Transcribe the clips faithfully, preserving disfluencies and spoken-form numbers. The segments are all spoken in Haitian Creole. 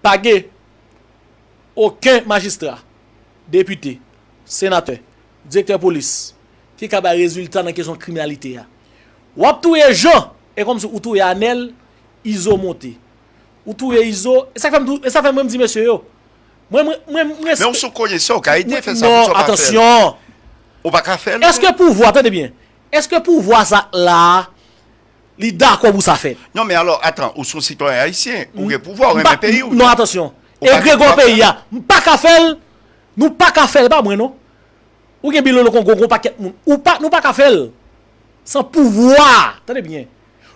Pa gen okenn majistra, depite, senatè, direktè polis ki ka bay rezilta nan kesyon kriminalite a. W ap touye Jan, e kòmsi ou touye Anèl, Izo monte. Ou touye Izo, e sa k fè m tou, e sa fè mwen m di mesye yo. Mwen, mwen, mwen, mwen Men ou sou konesè, ou ka ede fè sa, non, poukisa w pa fè l? Atansyon. Ou pa ka fè l? Èske pouvwa, tande byen, èske pouvwa sa la, li dakò pou sa fèt? Non, men alò, atan, ou se yon sitwayen ayisyen, ou gen pouvwa, ou renmen peyi w. Non, atansyon. Egregò peyi a, m pa ka fè l, nou pa ka fè l, pa mwen non. Ou gen Bilolo Kongo, gon pakèt moun. Ou pa, nou pa ka fè l san pouvwa. Tande byen.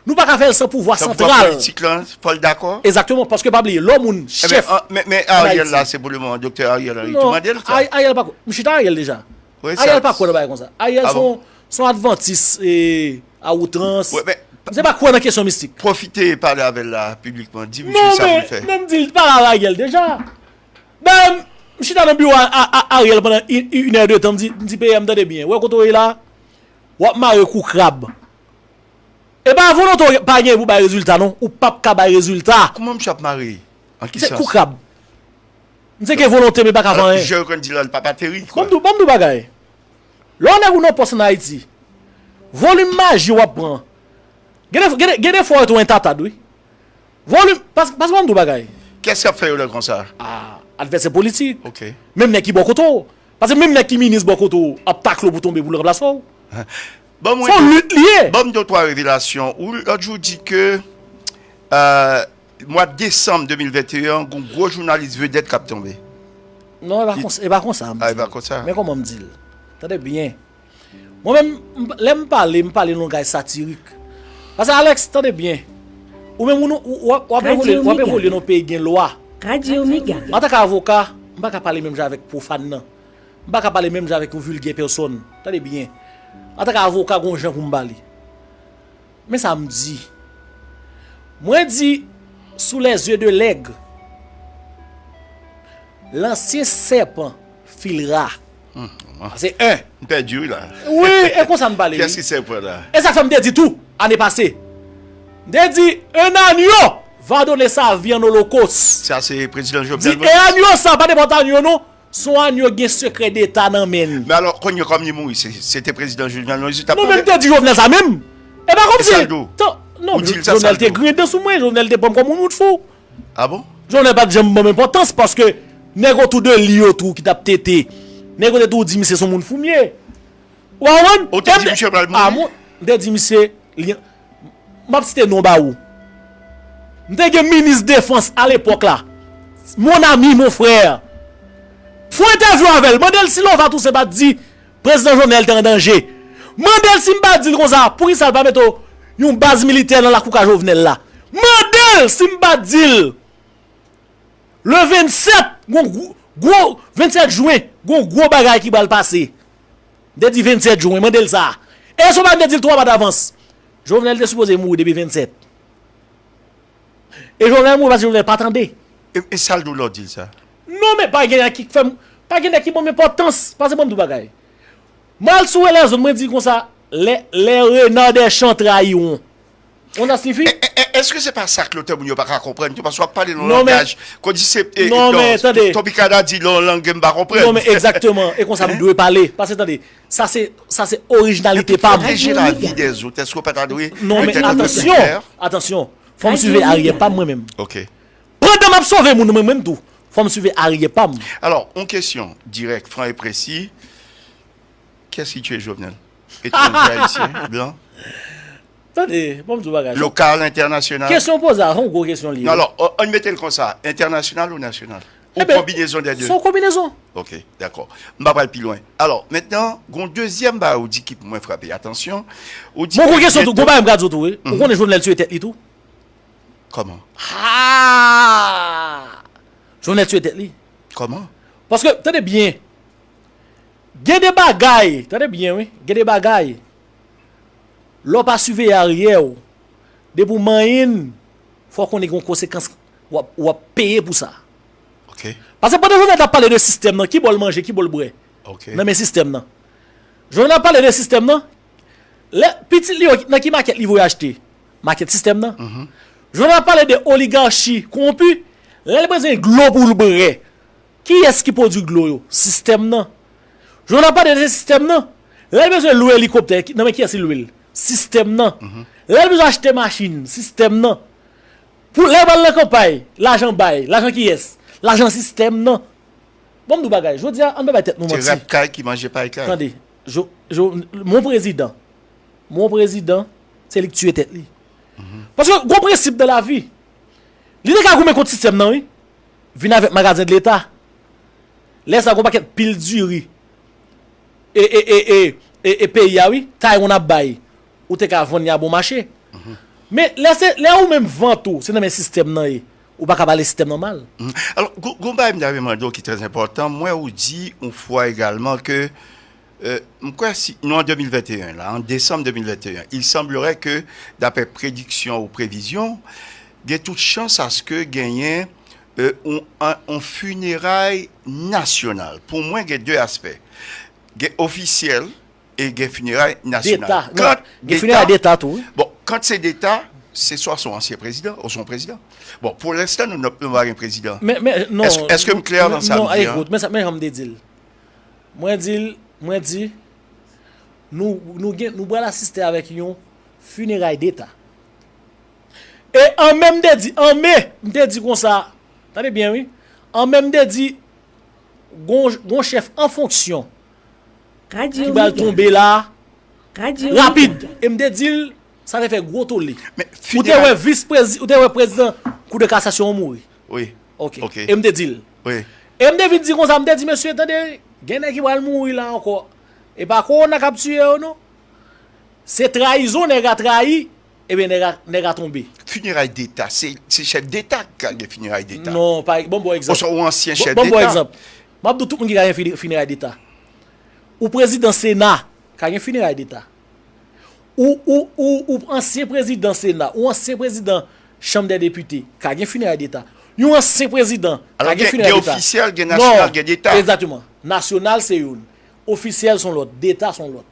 Nou pa ka fè l san pouvwa santral. Politik lan, fò l dakò. Egzakteman, paske pa bliye, lè yon moun chèf. Men, men Ariel la, se pou le moman, Doktè Ariel Henry tou mande l sa. Ariel pa kwè. M chita Ariel deja. Ariel pa kwè nan bagay konsa. Ariel se yon, se yon advantis a outrans. Misye pa kwè nan kesyon mistik. Pwofite pale avè l la, piblikman. Di misye sa pou l fè. Non, men, men m di l pale avè Ariel deja. Ben, m chita nan biwo a, a, a Ariel pandan inè de tan, m di, m di, P M, tande byen. Wè kote w ye la, w ap mare kou krab. E pa volonte w pa gen pou bay rezilta, non. Ou p ap ka bay rezilta. Kòman misye ap mare? An ki sans? Se kou krab. Misye gen volonte, men pa ka fè anyen. Jan yo konn di la, l pa pateri, kwa. Ban m di w, ban m di w bagay. Lè w nèg ou nan pòs ann Ayiti, volim maji w ap pran. Gen de, gen de, gen de fwa w tou entatad, wi. Volim, pas, pas ban m di w bagay. Kiyès k ap fè yo lè konsa? Ah, advèsè politik. Ok. Menm nèg ki bò kote w. Paske menm nèg ki minis bò kote w ap takle w pou tonbe pou l ranplase w. Bon, se yon lit li ye. Ban m de twa revelasyon. Ou lòt jou di ke, euh, mwa desanm de mil venteyen, gon gwo jounalis vedèt k ap tonbe. Non, e pa konsa, e pa konsa, m di. Ah, e pa konsa. Men kòman m di l? Tande byen. Mwen menm, m, lè m pale, m pale nan langaj satirik. Paske Alex, tande byen. Ou menm, ou, ou, w ap, w ap evolye, w ap evolye nan yon peyi gen lwa. Radyo Omega. Antanke avoka, m pa ka pale menm jan avèk pwofàn nan. M pa ka pale menm jan avèk yon vilgè pèsòn. Tande byen. Antanke avoka, gon jan pou m pale. Men sa m di. Mwen di, sous les yeux de l'aigle, l'ancien serpent filera. Sa se en. M pèdi wi la. Wi, e konsa m pale. Kiyès ki sèpant la? E sa k fè m te di tou, ane pase. M te di, un agneau va donner sa vie en holocauste. Sa se prezidan Jovenel Moïse. Di, e agneau sa, pa nenpòt agneau non. Se yon agneau gen sekrè deta nan men l. Men alò, kounye a kòm li mouri, se, se te prezidan Jovenel Moïse ou t ap pale? Non, men m te di Jovenel sa menm. E pa kòmsi. E sa l di w? Non, ou di l sa, Jovenel te griyen dan sou mwen, Jovenel te pran m kòm yon moun fou. Ah bon? Jovenel pa t janm ban m enpòtans paske nèg otou de li yo tou ki t ap tete. Nèg yo te tou di misye se yon moun fou m ye. Ou pa konprann? Ou te di misye pral mouri? Ah, m te di misye, li, m ap site non ba ou. M te gen minis defans alepòk la. Mon ami, mon frère. Fè yon entèvyou avè l. Mande l si Lova Toussaint pa t di Prezidan Jovenel te an danje. Mande l si m pa di l konsa, poukisa l pa mete yon baz militè nan lakou kay Jovenel la. Mande l si m pa di l. Le vennsèt, gon gwo, gwo, vennsèt jen, gon gwo bagay ki pral pase. M te di vennsèt jen, mande l sa. E si w pa t di l twa mwa davans. Jovenel te sipoze mouri depi vennsèt. E Jovenel mouri paske Jovenel pa tande. E, e sa l di w lè w di l sa? Non, men pa gen nèg ki fè m, pa gen nèg ki ban m enpòtans. Pase ban m di w bagay. M al sou Relèzonn, mwen di konsa, les, les renards des champs trahiront. Ou konn sa siyifi? E, e, e, èske se pa sa ke lotè moun yo pa ka konprann tou? Paske w ap pale nan yon langaj, kon di se, e, non, men tande. Topikada di nan yon lang ke m pa konprann. Non, men egzakteman. E konsa m dwe pale. Pase tande, sa se, sa se orijinalite pa m. Protéger la vie des autres, èske w pa ta dwe... Non, men atansyon, atansyon. Fò m swive aryè pa m mwen menm. Ok. Pandan m ap sove moun mwen menm tou, fò m swive aryè pa m. Alò, yon kesyon dirèk, fran e presi. Kiyès ki tiye Jovenel? Etranje, ayisyen, blan? Tande, bon, m di w bagay. Lokal, entènasyonal? Kesyon w poze a, se yon gwo kesyon li ye. Non, alò, ann mete l konsa, entènasyonal ou nasyonal? Ou konbinezon dè de? Se yon konbinezon. Ok, dakò. M pa pral pi lwen. Alò, mentnan, gon dezyèm bagay ou di ki pou mwen frape atansyon. Ou di... Bon, gon kesyon tou, gon bagay m ka di w tou, wi. Ou konnen Jovenel tiye tèt li tou? Kòman? Ah! Jovenel tiye tèt li. Kòman? Paske, tande byen, gen de bagay, tande byen, wi, gen de bagay, lè w pa siveye aryè w, depi w manyen l, fò w konnen gen yon konsekans w ap, w ap peye pou sa. Ok. Paske pandan Jovenel t ap pale de sistèm nan, ki bò l manje, ki bò l bwè? Ok. Nan men sistèm nan. Jovenel ap pale de sistèm nan, lè pitit li yo, nan ki makèt li voye achte? Makèt sistèm nan. Mhm. Jovenel ap pale de oligachi kowonpi, Lè l bezwen dlo pou l bwè, kiyès ki pwodui dlo yo? Sistèm nan. Jounal pa de sistèm nan. Lè l bezwen lwe elikoptè, nan men kiyès li lwe l? Sistèm nan. Lè l bezwen achte machin, sistèm nan. Pou lè l pral nan kanpay, lajan bay, lajan kiyès? Lajan sistèm nan. Bon, m di w bagay, jodi a, ann pa bay tèt nou manti. Se rèv kay ki manje pay kay. Tande, jo, jo, mon prezidan, mon prezidan, se li k tiye tèt li. Paske gon prensip nan lavi. Li te ka goumen kont sistèm nan, wi. Vin avèk magazen de leta. Lè sa, gon pakèt pil diri. E, e, e, e, e, e peyi a, wi. Taiwan ap bay. Ou te ka vann li a bon mache. Men, lè se, lè ou menm vant ou, se nan men sistèm nan ye. Ou pa ka pale sistèm nan mal. Alò, gon, gon bagay m ta vle mande w ki trè enpòtan. M wè ou di yon fwa egalman ke, euh, m kwè si, nou an de mil venteyen la, an desanm de mil venteyen, il semblerait que, daprè prediksyon ou previzyon, gen tout chans aske genyen, euh, yon, an, yon fineray nasyonal. Pou mwen, gen de aspè. Gen ofisyèl, e gen fineray nasyonal. Deta. Non, gen fineray deta tou, wi. Bon, kan se deta, se swa se yon ansyen prezidan, ou se yon prezidan. Bon, pou lenstan, nou, nou, nou pa gen prezidan. Men, men, non. Èske, èske m klè nan sa m di a? Non, ekout, men sa, men jan m te di l. Mwen di l, mwen di, nou, nou gen, nou pral asiste avèk yon fineray deta. E an men m te di, an men, m te di konsa, tande byen, wi. An men, m te di, gon, gon chèf an fonksyon ki pral tonbe la, rapid. E m te di l, sa te fè gwo tole. Ou te wè vis prezi-, ou te wè prezidan Kou de Kasasyon an mouri. Wi. Ok. E m te di l. Wi. E m te vin di konsa, m te di, mesye, tande, gen nèg ki pral mouri la ankò. E pa kowona k ap tiye yo, non. Se trayizon nèg a trayi, ebyen nèg a, nèg a tonbe. Fineray deta, se, se chèf deta k ka gen fineray deta. Non, pa, ban m ba w egzanp. Oswa yon ansyen chèf deta. Ban m ba w egzanp. M ap di w tout moun ki ka gen fine-, fineray deta. Ou prezidan Sena, ka gen fineray deta. Ou, ou, ou, ou ansyen prezidan Sena, ou ansyen prezidan Chanm dè Depite, ka gen fineray deta. Yon ansyen prezidan, ka gen fineray deta. Alò, gen, gen ofisyèl, gen nasyonal, gen deta. Non, egzakteman. Nasyonal se youn. Ofisyèl se yon lòt. Deta se yon lòt.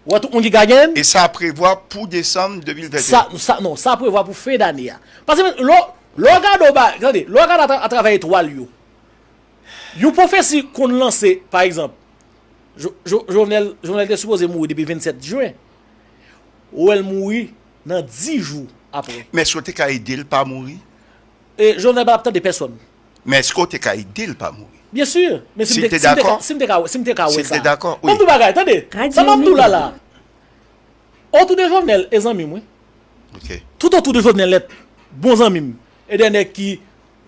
Ou wè tout moun ki ka gen? E sa prevwa pou desanm de mil venteyen. Sa, sa, non, sa prevwa pou fen dane a. Paske lè, lè w gade w ba, tande, lè w gade atra-, atravè etwal yo, yon pwofesi konn lanse, pa egzanp, Jo-, Jo-, Jovenel, Jovenel te sipoze mouri depi vennsèt jen. Ou wè l mouri nan dis jou apre. Men èske w te ka ede l pa mouri? E Jovenel pa t ap tande pèsonn. Men èske w te ka ede l pa mouri? Byen si. Men si m te, si m te ka, si m te ka, si m te ka wè sa. Si l te dakò, wi. Ban m di w bagay, tande. Sa m ap di w la la. Otou de Jovenel, e zanmi m, wi. Ok. Tout otou de Jovenel, lè bon zanmi m. E de nèg ki,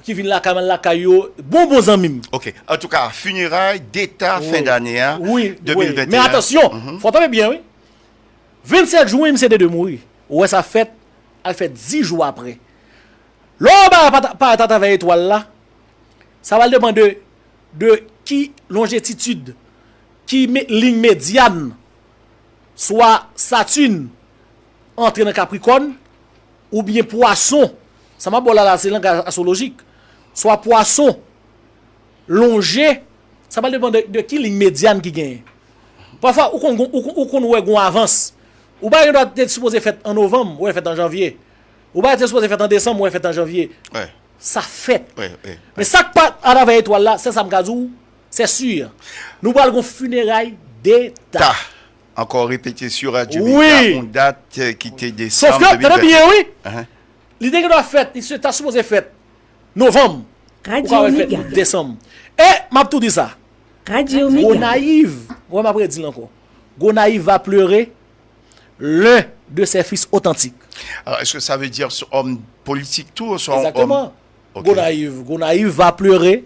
ki vin lakay mwen, lakay yo, bon, bon zanmi m. Ok. Antouka, fineray deta fen dane a, de mil venteyen. Wi, wi. Men atansyon, fò w tande byen, wi. Vennsèt jen, misye te dwe mouri. Ou wè sa fèt, al fè dis jou apre. Lè w ba pa, pa, pa atravè etwal la, sa pral depann de, de ki lonjetitid, ki me-, liy medyan, swa Satin antre nan Kaprikòn, oubyen Pwason, sa m ap ba w la, la, se langaj astwolojik, swa Pwason lonje, sa pral depann de, de ki liy medyan ki genyen. Pafwa, ou konn, ou, ou konn wè gon avans. Ou pa gen dwa te sipoze fèt an novanm, ou wè fèt an janvye. Ou pa te sipoze fèt an desanm, ou wè fèt an janvye. Sa fèt. Men sa k pa atravè etwal la, sèl sa m ka di w, c'est sûr. Nou pral gon fineray deta. Ta. Ankò repete sou Radyo Mega yon dat ki te desanm de mil venteyen. Sòf ke, tande byen, wi. Li te gen dwa fèt, li ta sipoze fèt novanm. Ou ka wè l fèt desanm. E m ap tou di sa. Gonayiv, wè m ap redi l ankò. Gonayiv va pleurer l'un de ses fils authentiques. Alors, est-ce que ça veut dire ce homme politique tout, ou soit un homme... Exactement. Gonayiv, Gonayiv va pleurer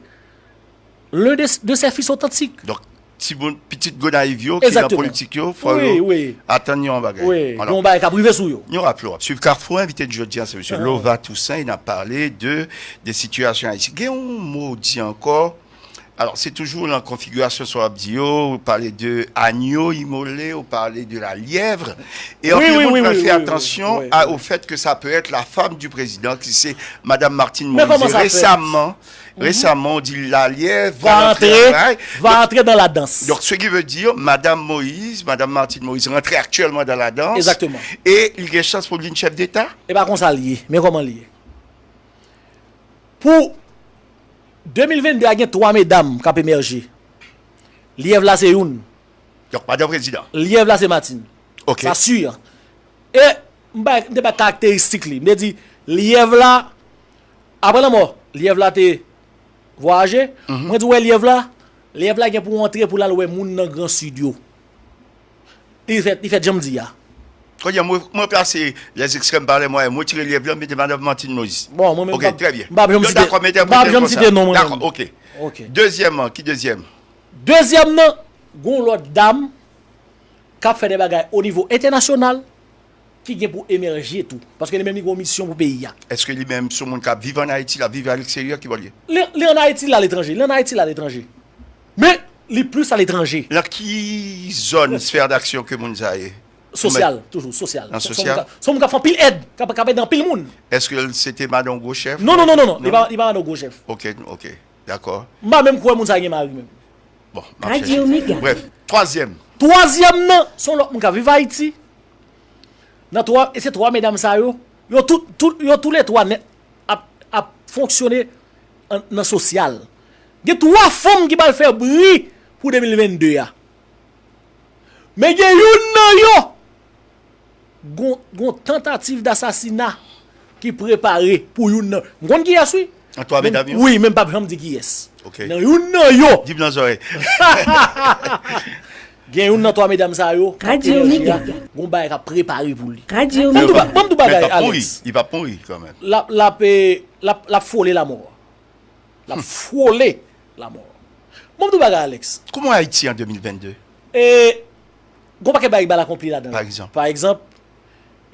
l'un de, de ses fils authentiques. Donk, timoun, pitit Gonayiv yo ki nan politik yo, fò yo atann yon bagay. Wi, wi. Yon bagay k ap rive sou yo. Nou raple w, ap swiv Kafou Envite jodi a, se mesye Lova Toussaint, e n ap pale de, de sitiyasyon Ayiti. Gen yon mo w di ankò, alò, se toujou nan konfigirasyon sa w ap di yo, ou pale de agneau immolé, ou pale de la lièvre. E anpil moun pral fè atansyon a, au fait que ça peut être la femme du président, ki se Madam Martine Moïse. Resaman, Resaman, ou di la lièvre va entrer dans la danse. Donc, ce qui veut dire, Madame Moïse, Madame Martine Moïse, rentre actuellement dans la danse. Exactement. E li gen chans pou l vin chèf deta? E pa konsa l ye, men kòman l ye. Pou de mil venn de a, gen twa medam k ap emèje. Lyèv la se youn. Donk, madan prezidan. Lyèv la se Martine. Ok. Sa si. E m bay, m te bay karakteristik li. M te di, lyèv la, apre lanmò, lyèv la te vwayaje. Mwen di, wè lyèv la, lyèv la gen pou antre pou l al wè moun nan Gran Sid yo. Li fèt, li fèt jan m di a. Kounye a, mwen, mwen plase les extrêmes par les moyens. Mwen tire lyèv la, mete madan Martine Moïse. Bon, mwen menm, ok, m p ap, trè byen. M p ap janm site, m p ap janm site non, mwen menm. Dakò, ok. Ok. Dezyèm, ki dezyèm? Dezyèm nan, gon lòt dam k ap fè de bagay o nivo entènasyonal ki gen pou emèje tou. Paske li menm li gon misyon pou peyi a. Èske li menm se yon moun k ap viv ann Ayiti, l ap viv alegsteryè, ki bò l ye? Li, li ann Ayiti, l aletranje. Li ann Ayiti, l aletranje. Men, li plis aletranje. Nan ki zòn, sfè d'aksyon ke moun sa ye? Sosyal, toujou, sosyal. Nan sosyal? Se yon moun k ap, se yon moun k ap fè anpil èd, k ap, k ap ede anpil moun. Èske l se te madan gwo chèf? Non, non, non, non, non. Li pa, li pa madan gwo chèf. Ok, ok. Dakò. M pa menm kwè moun sa gen mari menm. Bon, m ap chèche. Brèf, twazyèm. Twazyèm nan, se yon lòt moun k ap viv Ayiti. Nan twa, e se twa medam sa yo, yo tout, tout, yo toulètwa nèt ap, ap fonksyone an, nan sosyal. Gen twa fanm ki pral fè bri pou de mil venn de a. Men gen youn nan yo, gon, gon tantativ dasasina ki prepare pou youn nan. M konn kiyès, wi. Nan twa medam yo? Wi, men m p ap janm di kiyès. Ok. Nan youn nan yo. Di m nan zòrèy. Gen youn nan twa medam sa yo k ap emèje a, gon bagay k ap prepare pou li. Ban m di w ba-, ban m di w bagay, Alex. Li p ap mouri kanmenm. L ap, l ap, eh, l ap, l ap fole lamò. L ap fole lamò. Ban m di w bagay, Alex. Kòman Ayiti an de mil venn de? E, gon pakèt bagay ki pral akonpli ladan l. Pa egzanp? Pa egzanp,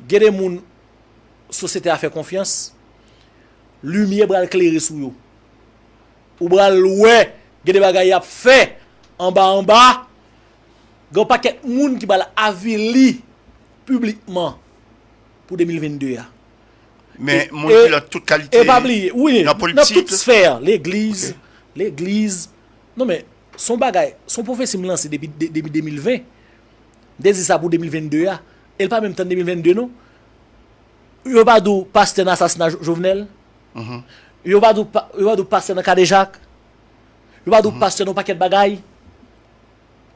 gen de moun sosyete a fè konfyans, limyè pral klere sou yo. Ou pral wè, gen de bagay y ap fè anba anba, gen yon pakèt moun ki pral avili piblikman pou de mil venn de a. Men, e, moun ki nan tout kalite, e pa bliye, wi, nan politik, nan tout sfè, legliz, legliz. Non, men, se yon bagay, se yon pwofesi m lanse depi, de, depi de mil ven. M te di sa pou de mil venn de a. E l pa menm tann de mil venn de, non. Yo pa di w pastè nan asasina Jo-, Jovenel. Yo pa di w pa, yo pa di w pastè nan kadejak. Yo pa di w pastè nan yon pakèt bagay.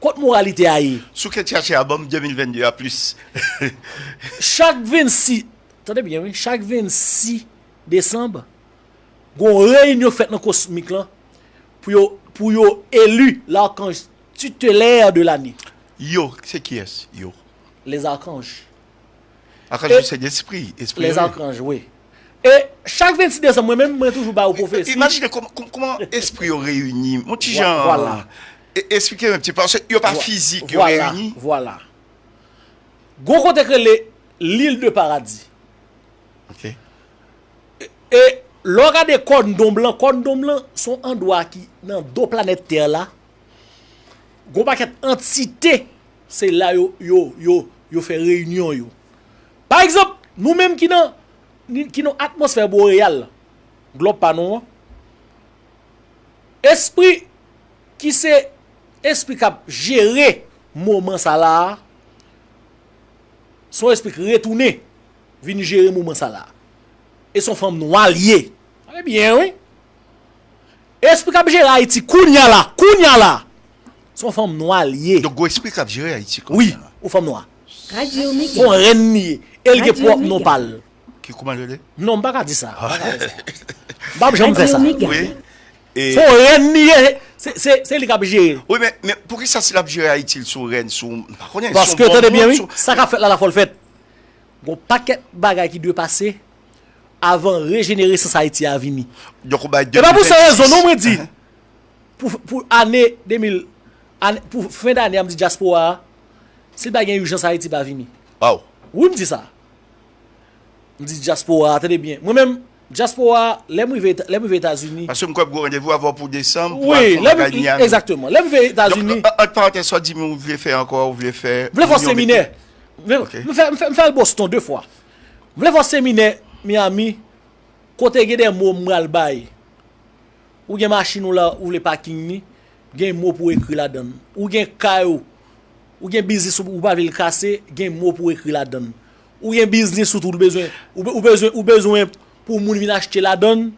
Kot moralite a ye? Si w ka tchache a, ban m de mil venn de a plis. Chak vennsis, tande byen, wi, chak vennsis desanm, gon reyinyon fèt nan kosmik lan pou yo, pou yo eli l'archange tutélaire de l'année. Yo, se kiyès, yo? Les archanges. Akanj yo se lespri, espri yo ye. Les archanges, wi. E chak vennsis desanm, mwen menm, mwen toujou ba ou pwofesi. Imajine kòm-, kòm-, kòman espri yo reyini. Yon ti jan, e, esplike m yon ti, paske yo pa fizik, yo reyini. Vwala, vwala. Gon kote k rele l'île de paradis. Ok. E, e lè w gade kòn donm lan, kòn donm lan se yon andwa ki nan do planèt tè la. Gon pakèt antite, se la yo, yo, yo, yo fè reyinyon yo. Pa egzanp, nou menm ki nan, ki nan atmosfè boreyal, glòb pa nou an, espri ki se espri k ap jere moman sa la a, se yon espri k retounen vin jere moman sa la. E se yon fanm nwa l ye. Tande byen, wi. Espri k ap jere Ayiti kounya la, kounya la, se yon fanm nwa l ye. Donk, gon espri k ap jere Ayiti kounya la. Wi, yon fanm nwa. Se yon rèn li ye. E l gen pwòp non pa l. Ki, kòman l rele? Non, m pa ka di sa. M pa ka di sa. M p ap janm fè sa. Wi. Se yon rèn li ye, se, se, se li k ap jere. Wi, men, men poukisa si l ap jere Ayiti, l sou rèn, sou, m pa konnen, sou... Paske, tande byen, wi, sa k ap fèt la, la fò l fèt. Gon pakèt bagay ki dwe pase avan rejeneresans Ayiti a vini. Donk, ou bay de mil venn sis. E pa pou sa rezon, non, mwen di, pou, pou ane de mil, ane, pou fen dane a, m di dyaspora a, si l pa gen ijans, Ayiti pa vini. Wi, m di sa. M di dyaspora a, tande byen. Mwen menm, dyaspora a, lè m rive, lè m rive Etazini. Paske m kwè m gen randevou avè w pou desanm, pou al fè yon bagay Miami. Egzakteman. Lè m rive Etazini. Donk, an, ant parantèz, sa w di m ou vle fè ankò, ou vle fè... M vle fè yon seminè. M vle, m fè, m fè, m fè al Boston de fwa. M vle fè yon seminè Miami, kote gen de mo m pral bay. Ou gen machin ou la, ou vle paking li, gen mo pou ekri ladan l. Ou gen kay ou, ou gen biznis ou, ou pa vle l kase, gen mo pou ekri ladan l. Ou gen biznis ou tou, ou bezwen, ou be-, ou bezwen, ou bezwen pou moun vin achte ladan l,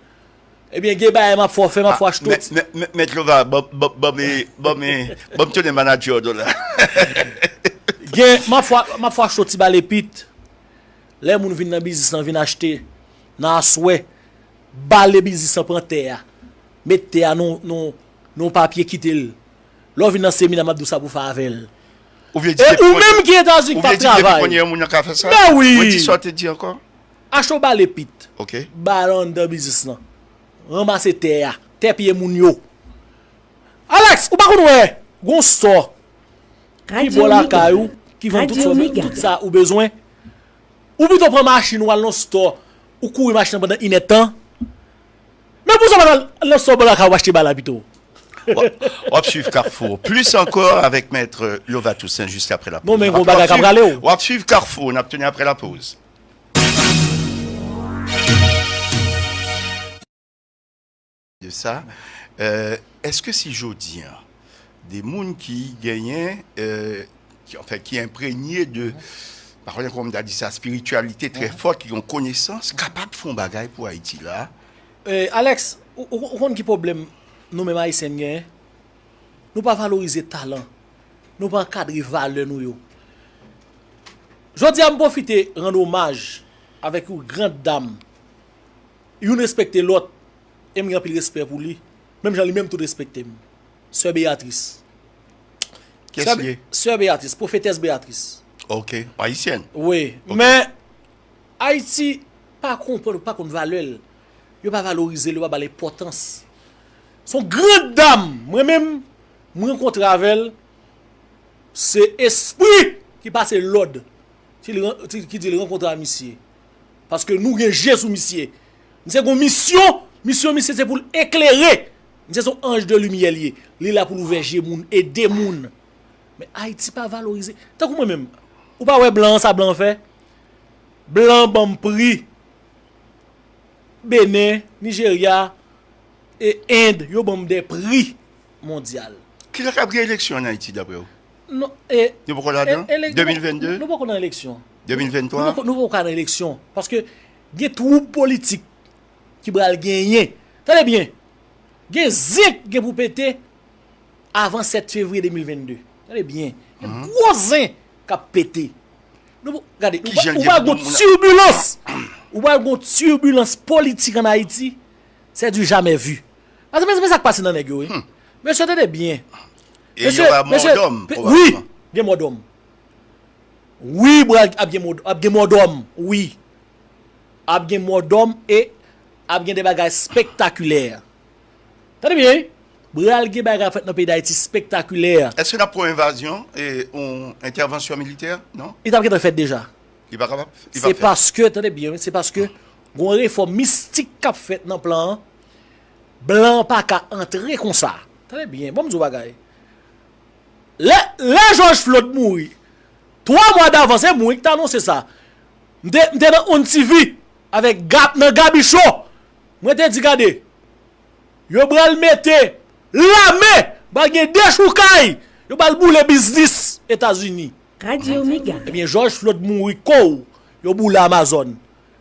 Ebyen, gen bagay m ap fè w fè, m ap fè w achte w ti. Mèt Lova, ban m tounen manadjè w la. Gen, m ap fè w achte w ti bal epit. Lè moun vin nan biznis lan, vin achte nan aswè, bale biznis lan, pran tè a. Met tè a nan yon papye, kite l. Lè w vin nan semina, m ap di w sa pou w fè avè l. Ou vle di depi kounye a, ou vle di depi kounye a, moun nan ka fè sa? Mè wi! Redi sa w te di ankò? Achte w bale pit. Ok. Ba l anndan biznis lan. Ranmase tè a. Tè pye moun yo. Alex, ou pa konn wè gon store ki bò lakay ou, ki vann tout sa, tout sa ou bezwen? Ou pito pran machin ou al nan store, ou kouri machin nan pandan inèdtan. Men pou sa w pa t al nan store bò lakay ou achte bal la pito? W ap suiv Carrefour. Plus encore avec Maître Lova Toussaint juste après la pause. Bon, men gon bagay k ap rale w. W ap suiv Carrefour, n ap tounen apre la pause. De sa, euh, èske si jodi a, de moun ki genyen, euh, ki, anfen, ki enprenye de, pa konnen kòman m ta di sa, espirityalite trè fòt, ki gen konesans, kapab fè yon bagay pou Ayiti la? Eh, Alex, ou, ou, ou konn ki pwoblèm nou menm Ayisyen n genyen? Nou pa valorize talan. Nou pa ankadre valè nou yo. Jodi a, m pwofite rann omaj avèk yon grand dam. Youn respekte lòt, e m gen anpil respè pou li, menm jan li menm tou respekte m. Sè Beatrice. Kiyès li ye? Sè Beatrice, pwofetès Beatrice. Ok, ayisyèn. Wi, men Ayiti pa konprann, pa konn valè l. Yo pa valorize l, yo pa ba l enpòtans. Se yon grand dam. Mwen menm, m rankontre avè l, se espri ki pase lòd ki li ran-, ki, ki di l rankontre a misye. Paske nou gen je sou misye. Misye gon misyon, misyon misye se pou l eklere. Misye se yon anj de limyè li ye. Li la pou l ouvè je moun, ede moun. Men Ayiti pa valorize. Tankou mwen menm, ou pa wè blan an, sa blan an fè? Blan ban m pri. Benen, Nijerya, e End, yo ban m de pri mondyal. Kilè k ap gen eleksyon ann Ayiti, daprè w? Non, e, nou poko ladan? E, elek-, de mil venn de? Nou poko nan eleksyon. De mil venn twa? Nou poko, nou poko nan eleksyon. Paske gen twoub politik ki pral genyen. Tande byen. Gen zen k gen pou pete avan sèt fevriye de mil venn de. Tande byen. Gen gwo zen k ap pete. Nou, gade, ou pral, ou pral gon tibilans. Ou pral gon tibilans politik ann Ayiti. C'est du jamais vu. Paske, men, men sa k pase nan nèg yo, wi. Mesye, tande byen. E yo va mòdòm, pwobableman. Wi, gen mòdòm. Wi, pral ap gen mòd-, ap gen mòdòm. Wi. Ap gen mòdòm e ap gen de bagay spektakilè. Tande byen, wi. Pral gen bagay k ap fèt nan peyi Dayiti spektakilè. Èske n ap pran envazyon e yon entèvansyon militè? Non? Li t ap gentan fèt deja. Li pa kapab? Li pa fèt. Se paske, tande byen, wi, se paske gon refòm mistik k ap fèt nan plan an. Blan an pa ka antre konsa. Tande byen, ban m di w bagay. Lè, lè George Floyd mouri, twa mwa davans, se mwen ki t anonse sa. M te, m te nan On TV avèk Gab, nan Gaby Show. Mwen te di, gade, yo pral mete lame, pral gen dechoukay, yo pral boule biznis Etazini. Radyo Mega. Ebyen, George Floyd mouri kou, yo boule Amazon.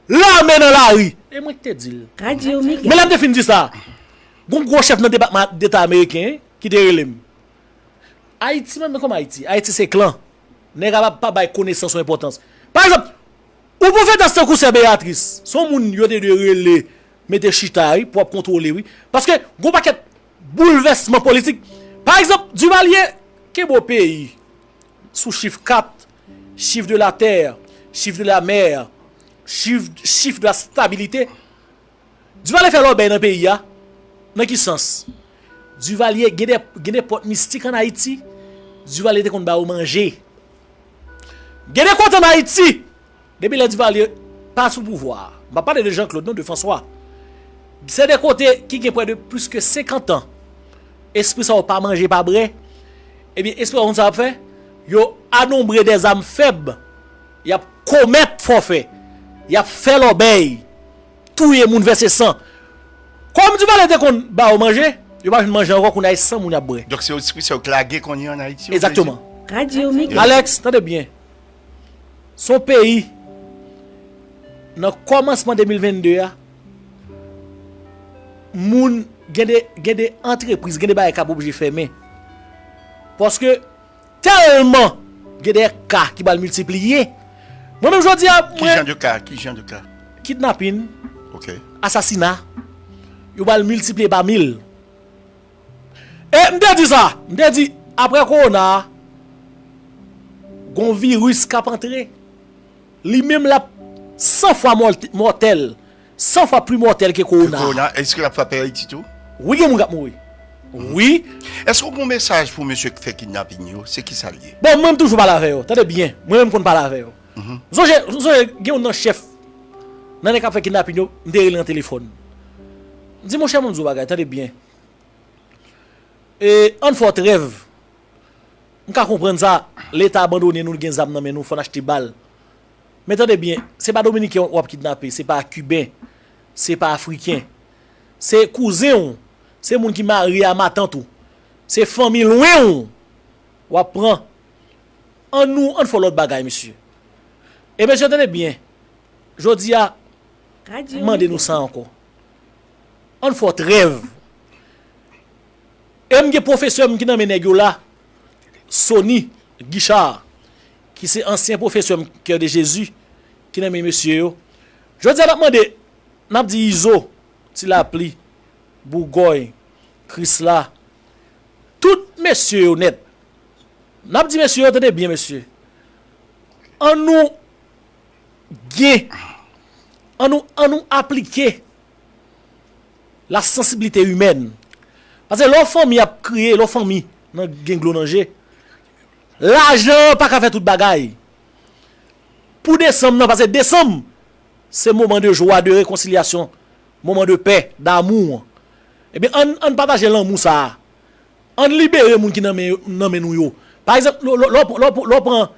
Lame nan lari. E mwen ki te di l. Radyo Mega. Men lè m te fin di sa, gon gwo chèf nan Depatman Deta ameriken ki te rele m. Ayiti, menm kòm Ayiti, Ayiti se klan. Nèg la pa, pa bay konesans yon enpòtans. Pa egzanp, yon pwofetès tankou Sè Beatrice, se yon moun yo te dwe rele, mete chita, wi, pou w ap kontwole, wi. Paske gon pakèt boulvèsman politik. Pa egzanp, Duvalier kenbe w peyi sou chif kat, chif de la tè, chif de la mè, chif, chif de la stabilite. Duvalier fè lòbèy nan peyi a. Nan ki sans? Duvalier gen de, gen de pòt mistik ann Ayiti. Duvalier te konn ba yo manje. Gen de kote ann Ayiti, depi lè Duvalier pa sou pouvwa a, m pa pale de Jean Claude non, de François. Se de kote ki gen près de plus que senkant an. Espri sa yo pa manje, pa bwè. Ebyen, espri sa yo konn sa y ap fè? Yo a nombre des âmes faibles. Y ap komèt fòfè. Y ap fè lòbèy. Touye moun, vèse san. Kòm Duvalier te konn ba yo manje, yo pa jwenn manje ankò, kounye a e san moun y ap bwè. Donk se espri sa yo k lage kounye a ann Ayiti, ou vle di? Egzakteman. Radyo Mega. Alex, tande byen. Se yon peyi, nan kòmansman de mil venn de a, Moun, gen de, gen de antrepriz, gen de bagay k ap oblije fèmen. Paske tèlman gen de ka ki pral miltipliye. Mwen menm jodi a, Ki jan de ka? Ki jan de ka? Kidnapin, Ok. Asasina, yo pral miltipliye pa mil. E m te di sa, m te di, apre kowona a, gon viris k ap antre. Li menm l ap san fwa mòtèl, san fwa pli mòtèl ke kowona. Kowona, èske l ap frape Ayiti tou? Wi, gen moun k ap mouri. Wi. Èske w gen yon mesaj pou mesye k fè kidnapin yo? Se ki sa l ye? Bon, mwen m toujou pale avè yo. Tande byen. Mwen menm konn pale avè yo. Sonje, sonje, gen youn nan chèf nan nèg k ap fè kidnapin yo, m te rele nan telefòn. M di, monchè, mwen m di w bagay, tande byen. E, ann fè w trèv. M ka konprann sa, Leta abandone nou, nou gen zam nan men nou, fò n achte bal. Men tande byen, se pa Dominiken w ap kidnape, se pa Kiben, se pa Afriken. Se kouzen w, se moun ki marye a matant ou, se fanmi lwen w w ap pran. Ann nou, ann fè w lòt bagay, mesye. E mesye, tande byen, jodi a, m mande nou sa ankò. Ann fè w trèv. E m gen pwofesè m ki nan men nèg yo la, Sony Guichard, ki se ansyen pwofesè m Cœur de Jésus, ki nan men mesye yo. Jodi a n ap mande, n ap di Izo, Ti Lapli, Bougòy, Krisla, tout mesye yo nèt. N ap di mesye yo, tande byen mesye. Ann nou gen, ann nou, ann nou aplike la sensibilite imèn. Paske lè w fanmi ap kriye, lè w fanmi nan gen dlo nan je, lajan pa ka fè tout bagay. Pou desanm nan, paske desanm, se moman de jwa, de rekonsilyasyon, moman de pè, damou. Ebyen, ann, ann pataje lanmou sa a. Ann libere moun ki nan men, nan men nou yo. Pa egzanp, lè w pran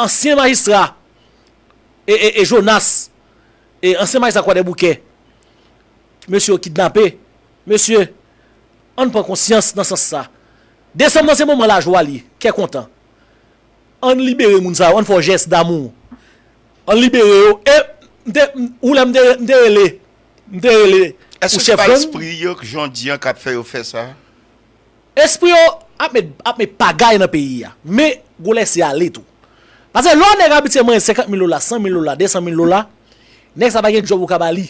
ansyen majistra e, e, e Jonas, e ansyen majistra Kwadèboukè, mesye yo kidnape. Mesye, ann pran konsyans nan sans sa. Desanm nan se moman lajwa li, kè kontan. Ann libere moun sa yo, ann fè w jès damou. Ann libere yo. E m te, ou lè m te, m te rele, m te rele Èske se pa lespri yo k jan w di an k ap fè yo fè sa? Espri yo ap met, ap met pagay nan peyi a. Men, gon lèse ale tou. Paske lè w nèg abitye manyen senkant mil dola, san mil dola, desan mil dola, nèg sa pa gen djòb ou ka ba li.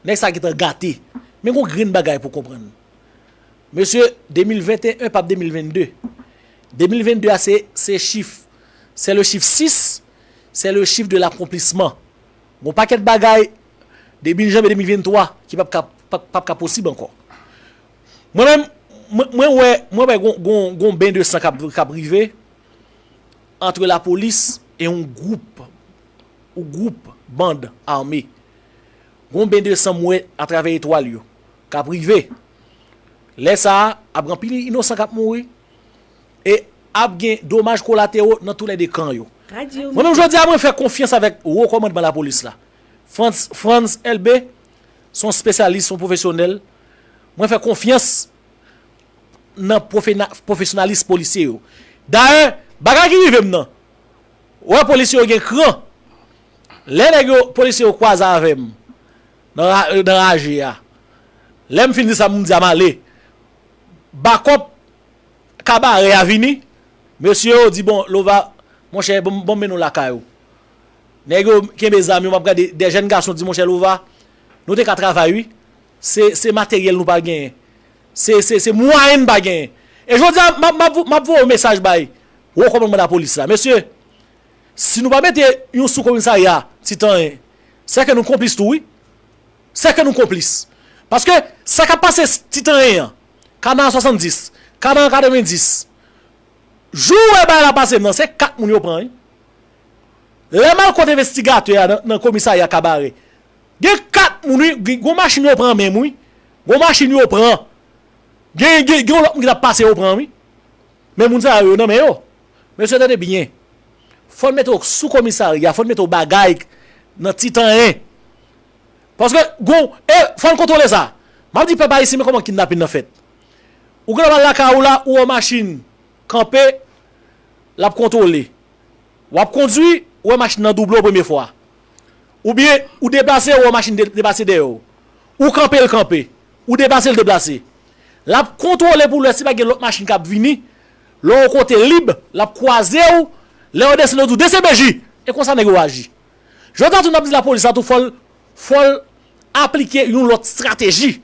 Nèg sa gentan gate. Men gon grenn bagay pou konprann. Mesye, de mil venteyen p ap de mil vennde. De mil vennde a se, se chif. C'est le chiffre six, c'est le chiffre de l'accomplissement. Gon pakèt bagay depi janvye de mil venntwa ki p ap ka, p ap, p ap ka posib ankò. Mwen menm, mwen, mwen wè, mwen wè gon, gon, gon ben de san k ap, k ap rive antre lapolis e yon gwoup, yon gwoup band ame. Gon ben de san m wè atravè etwal yo k ap rive. Lè sa a, ap gen anpil inosan k ap mouri e ap gen domaj kolatero nan toulède kan yo. Mwen menm jodi a, mwen fè konfyans avèk wo kòmandman lapolis la. Frantz, Frantz Elbé, se yon espesyalis, se yon pwofesyonèl. Mwen fè konfyans nan pwofena-, pwofesyonalis polisye yo. Dayè, bagay ki rive m nan, wè polisye yo gen kran. Lè nèg yo, polisye yo kwaze avè m nan ra-, nan raje a, lè m fin di sa pou m di a m ale, bakòp kabare a vini, mesye yo di, bon, Lova, monchè, bon, bon, mennen w lakay ou. Nèg yo kenbe zam yo, m ap gade de jèn gason di, monchè Lova, nou te ka travay wi. Se, se materyèl nou pa genyen. Se, se, se mwayen n pa genyen. E jodi a, m ap, m ap, m ap voye yon mesaj bay wo kòmandman lapolis la. Mesye, si nou pa mete yon sou komisarya Titanyen, se ke nou konplis tou wi. Se ke nou konplis. Paske sa k ap pase Titanyen an, Kana swasanndis, Kana katrevenndis, jou w wè bagay la pase m nan, se kat moun yo pran wi. Lè m al kot envestigatè a nan, nan komisarya Kabare, gen kat moun wi, gen, gon machin yo pran menm wi. Gon machin yo pran. Gen, gen, gen yon lòt moun ki t ap pase yo pran wi. Men moun sa yo, yo nan men yo. Mesye, tande byen. Fò n mete w sou komisarya, fò n mete w bagay nan Titanyen. Paske, gon, e, fò n kontwole sa. M ap di pèp ayisyen, men kòman kidnapin nan fèt. Ou genlè pral lakay ou la, ou wè machin kanpe, l ap kontwole. W ap kondwi, ou wè machin nan double w premye fwa. Oubyen, ou deplase, ou wè machin de-, deplase dèyè w. Ou kanpe, l kanpe. Ou deplase, l deplase. L ap kontwole pou l wè si pa gen lòt machin k ap vini. Lè w kote lib, l ap kwaze w. Lè yo desann, yo di w D C P J. E konsa nèg yo aji. Jodi a tou n ap di lapolis la tou fò l, fò l aplike yon lòt estrateji.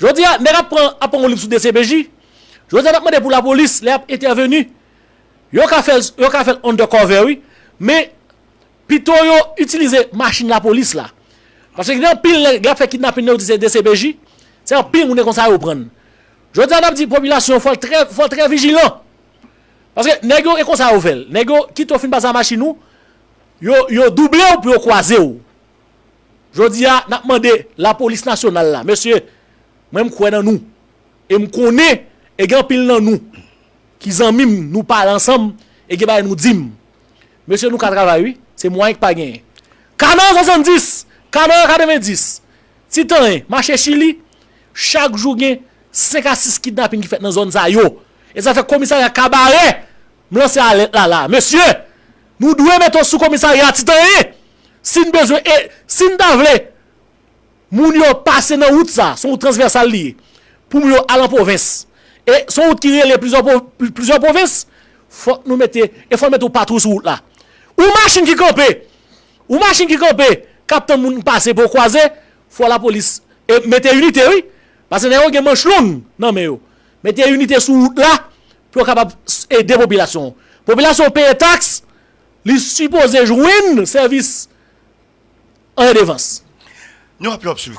Jodi a, nèg ap pran, ap pran yon lib sou D C P J. Jodi a, n ap mande pou lapolis, lè y ap entèveni, yo ka fè l, yo ka fè l undercover, wi. Men, pito yo itilize machin lapolis la. Paske gen anpil nèg y ap fè kidnapin nan yo di se D C P J. Se anpil moun e konsa yo pran. Jodi a n ap di popilasyon fò l trè, fò l trè vijilan. Paske nèg yo e konsa yo fè l. Nèg yo kite w fin pase a machin ou, yo, yo double w pou yo kwaze w. Jodi a, n ap mande lapolis nasyonal la, mesye, mwen m kwè nan nou. E m konnen, e gen anpil nan nou ki zanmi m, nou pale ansanm, e gen bagay nou di m. Mesye, nou ka travay, wi. Se mwayen k pa genyen. Kanal swasanndis, Kanal katrevenndis, Titanyen, mache Chili, chak jou gen senk a sis kidnapin ki fèt nan zòn sa yo. E sa fè komisarya Kabarè, m lanse alèt la la. Mesye, nou dwe mete w sou komisarya Titanyen. Si n bezwen, e si n ta vle, moun yo pase nan wout sa, se yon wout transvèsal li ye. Pou moun yo al an pwovens. E se yon wout ki rele plizyè pwo-, plizyè pwovens. Fòk nou mete, e fò n mete yon patwouy sou wout la. Yon machin ki kanpe, yon machin ki kanpe, k ap tann moun pase pou yo kwaze, fò lapolis, e mete inite, wi. Paske nèg yo gen manch long nan men yo. Mete inite sou wout la, pou yo kapab ede popilasyon. Popilasyon peye taks, li sipoze jwenn sèvis an redevans. Nou ap ap swiv